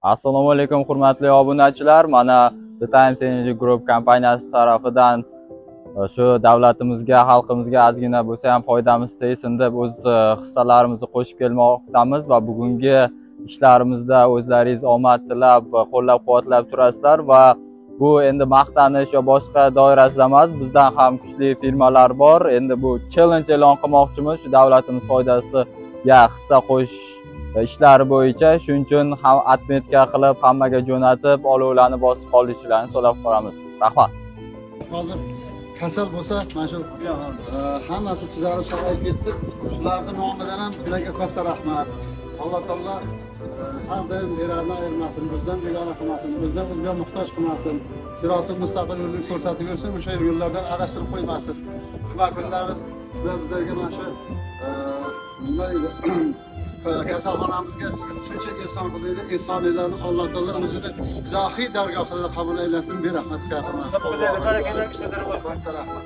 Assalomu alaykum, hurmatli obunachilar. Mana The Times Energy Group kompaniyasi tarafidan shu davlatimizga, xalqimizga ozgina bo'lsa ham foydamiz tegsin deb o'z hissalarimizni qo'shib kelmoqdamiz va bugungi ishlarimizda o'zlaringiz omad tilab, qo'llab-quvvatlab turasizlar. Va bu endi maqtanish yo boshqa doirasida emas, bizdan ham kuchli firmalar bor. Endi bu challenge e'lon qilmoqchimiz shu davlatimiz foydasiga hissa qo'shish ishlari bo'yicha. Shuning uchun ham отметка qilib, hammaga jo'natib, olovlarni bosib qolishlarini so'rab qolamiz. Rahmat. Hozir kasal bo'lsa, mana shu hammasi tuzalib, sog'ayib ketsin. Shularni nomidan ham sizlarga katta rahmat. Alloh taolo har doim berardan ayirmasin, o'zidan begona qilmasin, o'zidan o'ziga muhtoj qilmasin, siroti mustaqim yo'lni ko'rsatib yursin, o'sha yo'llardan adashtirib qo'ymasin. Juma kunlari sizlar bizlarga mana shu nima deydi, kasalxonamizga shuncha ehson qildinglar. Ehsoninglarni Alloh taolo o'zini ilohiy dargohida qabul aylasin, berahmat. Katta rahmat.